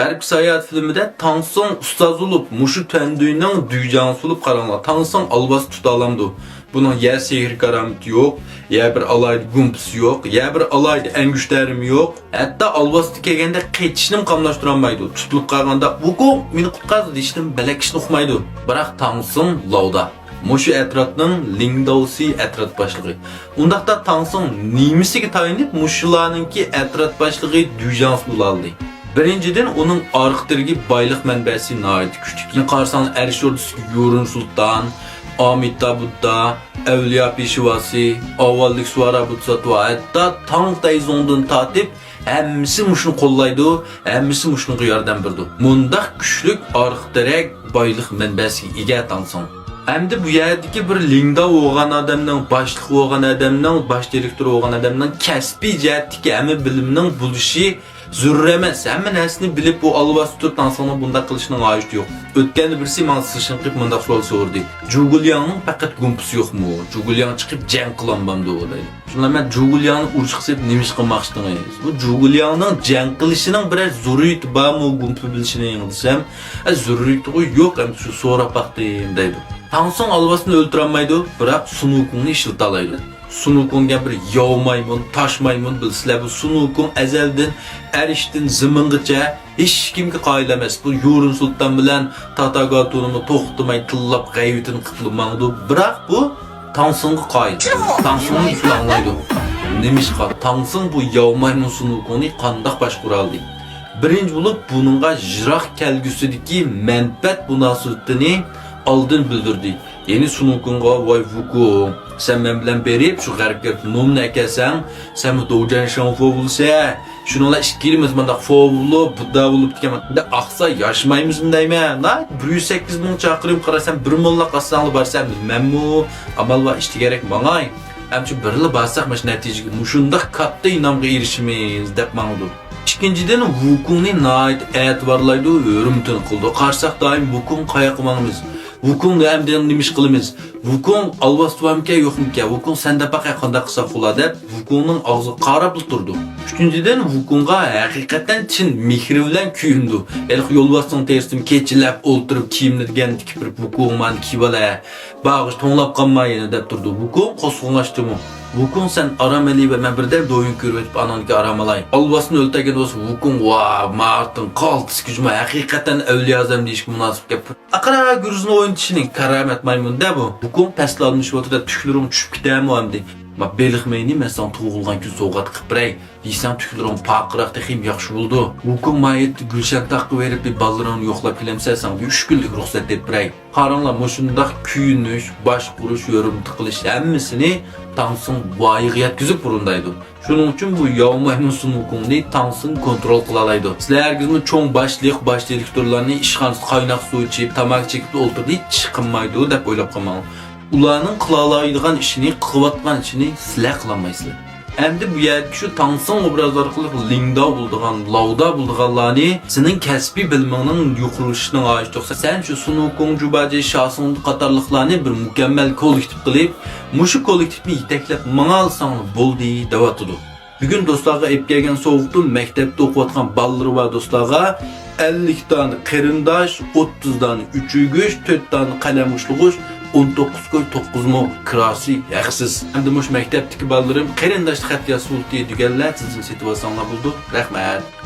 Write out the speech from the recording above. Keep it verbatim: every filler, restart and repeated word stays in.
غەربكە ساياھەت فىلىمىدە تاڭسىڭ ئۇستاز بولۇپ، مۇشۇ تەندۈينىڭ دۈيجاڭسى بولۇپ قاراڭلار. تاڭسىڭ ئالۋاستى تۇتالامدۇ؟ بۇنىڭ يا سېھىر كارامىتى يوق، يا بىر ئالاھىدە گۇمپىسى يوق، يا بىر ئالاھىدە ئەڭگۈشتەرىمۇ يوق. ھەتتا ئالۋاستى كەلگەندە قېچىشنىمۇ قاملاشتۇرالمايدۇ. تۇتۇلۇپ قالغاندا، «ۋۇكۇڭ، مېنى قۇتقار!» دېيىشتىن بەلەكىشنى ئۇقمايدۇ. بىراق تاڭسىڭ لاۋدا. مۇشۇ ئەترەتنىڭ لىڭداۋسى ئەترەت باشلىقى. ئۇنداقتا تاڭسىڭ نېمىسىگە تايىنىپ مۇشۇلارنىڭكى ئەترەت باشلىقى دۈيجاڭسى بولالدى؟ بىرىنچىدىن، ئۇنىڭ ئارقا تىرىكى بايلىق مەنبەسى ناھايىتى كۈچلۈك. يەنە قارىساڭ، ئەرش ئوردىسىدىكى يۇرۇن سۇلتان، ئامىتابۇددا، ئەۋلىيا پېشۋاسى، ئاۋۋالدىكى سۇۋارا بودىساتۋا، ھەتتا تاڭ تەيزۇڭدىن تارتىپ ھەممىسى مۇشۇنى قوللايدۇ، ھەممىسى مۇشۇنىڭغا ياردەم بېرىدۇ. مۇنداق كۈچلۈك ئارقا تىرەك بايلىق مەنبەسىگە ئىگە تاڭسىڭ. ئەمدى بۇ يەردىكى بىر لىڭداۋ بولغان ئادەمنىڭ، باشلىق بولغان ئادەمنىڭ، باش دىرېكتور بولغان ئادەمنىڭ كەسپىي جەھەتتىكى ھەممە بىلىمنىڭ بولۇشى زۆرۈر ئەمەس. ھەممە نەرسىنى بىلىپ، بۇ ئالۋاستى تۇرۇپ تاڭسىڭنىڭ بۇنداق قىلىشىنىڭ ھاجىتى يوق. ئۆتكەندە بىرسى ماڭا سىشىڭ قىلىپ مۇنداق سوئال سورىدى. جۇگۇلياڭنىڭ پەقەت گۇمپىسى يوقمۇ؟ جۇگۇلياڭ چىقىپ جەڭ قىلالمامدۇ؟ دەيدۇ. شۇڭا مەن جۇگۇلياڭنى ئۇرۇشقا سېلىپ نېمە ئىش قىلماقچىدىڭىز؟ بۇ جۇگۇلياڭنىڭ جەڭ قىلىشىنىڭ بىرەر زۆرۈرىيىتى بارمۇ، گۇمپا بىلىشىنىڭ دېسەم، ئە، زۆرۈرىيىتىغۇ يوق، ئەمدى شۇ سوراپ باقتىم دەيدۇ. تاڭسىڭ ئالۋاستىنى ئۆلتۈرەلمەيدۇ، بىراق سۇنۇكۇڭنى ئىشلىتەلەيدۇ. سۇنۇكۇڭ دېگەن بىر ياۋ مايمۇن، تاش مايمۇن، بىلىسىلەر، بۇ سۇنۇكۇڭ ئەزەلدىن ئەرشتىن زېمىنغىچە ھېچكىمگە قايىل ئەمەس. بۇ يۇرۇن سۇلتان بىلەن تاتاگاتونىمۇ توختىماي تىللاپ غەيۋىتىنى قىپلا ماڭىدۇ. بىراق بۇ تاڭسىڭغا قايىل. تاڭسىڭنى ئۇسسۇل ئاڭلايدۇ. نېمىشقا؟ تاڭسىڭ بۇ ياۋ مايمۇن سۇنۇكۇڭنى قانداق باشقۇرالدى؟ بىرىنچى بولۇپ، بۇنىڭغا يىراق كەلگۈسىدىكى مەنپەئەت مۇناسىۋىتىنى ئالدىن بىلدۈردى. يەنى سۇنۇكۇڭغا، ۋاي ۋۇكۇڭ، سەن مەن بىلەن بېرىپ، شۇ غەربكە بېرىپ نومنى ئەكەلسەڭ، سەنمۇ دوجيەنشاڭ فو بولىسەن. شۇنىڭ بىلەن ئىككىلىمىز مانداق فو بولۇپ، بۇددا بولۇپ دېگەن ئاقسا ياشىمايمىزمۇ دەيمەن. ناھايىتى بىر يۈز سەككىز مىڭ چاقىرىم قارا، سەن بىر موللاق ئاسساڭلا بارسەن، مەنمۇ ئامال بار، ئىش تېگەرەك ماڭاي. ئەمچە بىرلا بارساق مانا شۇ نەتىجىگە، مۇشۇنداق كاتتا ئىنامغا ئېرىشىمىز دەپ ماڭىدۇ. ئىككىنچىدىن، ۋۇكۇڭنى ناھايىتى ئەتىۋارلايدۇ، ھۆرمىتىنى قىلىدۇ. قارىساق دائىم، ۋۇكۇڭ قاياققا ماڭىمىز؟ ۋۇكۇڭ ئەمدى نېمە ئىش قىلىمىز؟ ۋۇكۇڭ ئالۋاستى بارمىكەن، يوقمىكەن؟ ۋۇكۇڭ سەن دەپ باقە، قانداق قىلساق بولا دەپ، ۋۇكۇڭنىڭ ئاغزىغا قاراپلا تۇرىدۇ. ئۈچىنچىدىن، ۋۇكۇڭغا ھەقىقەتەن چىن مېھرى بىلەن كۆيۈنىدۇ. ھېلىقى يولۋاسنىڭ تېرىسىدىن كېچىلەپ ئولتۇرۇپ، كىيىملىرىگەن تىكىپ بېرىپ، ۋۇكۇڭ مانا كىيىۋالە، باغىش توڭلاپ قالما يەنە دەپ تۇرىدۇ. ۋۇكۇڭ قورسىقىڭ ئاچتىمۇ؟ ۋۇكۇڭ سەن ئارام ئېلىۋەر، مەن بىردەم دويۇن كۆرۈۋېتىپ ئاناڭدىكى ئارام ئالاي. ئالۋاستىنى ئۆلتۈرگەن بولسا ۋۇكۇڭ، ۋا، مارتىن قالتىس كۈجمۇ ھەقىقەتەن ئەۋلىيا ئادەم دېيىشكە مۇناسىپ گەپ. ئاقارا گۈرزىنى ئوينىتىشنىڭ كارامەت مايمۇنى-دە بۇ. ۋۇكۇڭ پەسلا ئالمىشىۋاتىدۇ، تۈكلىرىڭ چۈشۈپ كېتەرمۇ ئەمدى؟ ما بېلىق مېيىنى مەن ساڭا تۇغۇلغان كۈن سوۋغات قىلىپ بېرەي دېسەڭ، تۈكلىرىڭ پارقىراق تېخىمۇ ياخشى بولىدۇ. ۋۇكۇڭ ماھىيەتتە گۈلشەن تاغقا بېرىپ بىر بالىلىرىڭنى يوقلاپ كېلەمسەن، ساڭا بىر ئۈچ كۈنلۈك رۇخسەت بېرىپ بېرەي. قاراڭلار، مۇشۇنداق كۆيۈنۈش، باشقۇرۇش، ھۆرمىتى قىلىش ھەممىسىنى تاڭسىڭ ۋايىغا يەتكۈزۈپ ئورۇندايدۇ. شۇنىڭ ئۈچۈن بۇ ياۋ مايمۇن سۇن ۋۇكۇڭنى تاڭسىڭ كونترول قىلالايدۇ. سىلەر ھەرگىزمۇ چوڭ باشلىق، باش دىرېكتورلارنى ئىشخانىسىدا قايناق سۇ ئىچىپ، تاماكا چېكىپ ئولتۇردى، ھېچ ئىش قىلمايدۇ دەپ ئويلاپ قالماڭ. ئۇلارنىڭ قىلالايدىغان ئىشىنى، قىلىۋاتقان ئىشىنى سىلەر قىلالمايسىلەر. ئەمدى بۇ يەردىكى شۇ تاڭسىڭ ئوبرازى ئارقىلىق لىڭداۋ بولىدىغان، لاۋداۋ بولىدىغانلارنى سېنىڭ كەسپىي بىلىمىڭنىڭ يۇقىرىلىشىشىنىڭ ھاجىتى يوق. سەن شۇ سۇنۇكۇڭ، جۇباجى، شاسۇڭ قاتارلىقلارنى بىر مۇكەممەل كوللېكتىپ قىلىپ، مۇشۇ كوللېكتىپنى يېتەكلەپ ماڭالىساڭلا بولدى دەۋاتىدۇ. بۈگۈن دوستلارغا ئېلىپ كەلگەن سوۋغىتىم مەكتەپتە ئوقۇۋاتقان بالىلىرى بار دوستلارغا ئەللىك دانە قېرىنداش، ئوتتۇز دانە ئۈچۈرگۈچ، تۆت دانە قەلەم ئۇشلىغۇچ، ئون توققۇز كوي، توققۇز مو كىراسى ھەقسىز. ئەمدى مۇشۇ مەكتەپتىكى بالىلىرىم قېرىنداشلىق خەت يازسا بولدى دېگەنلەر تىزىملىتىۋالساڭلار بولىدۇ. رەھمەت.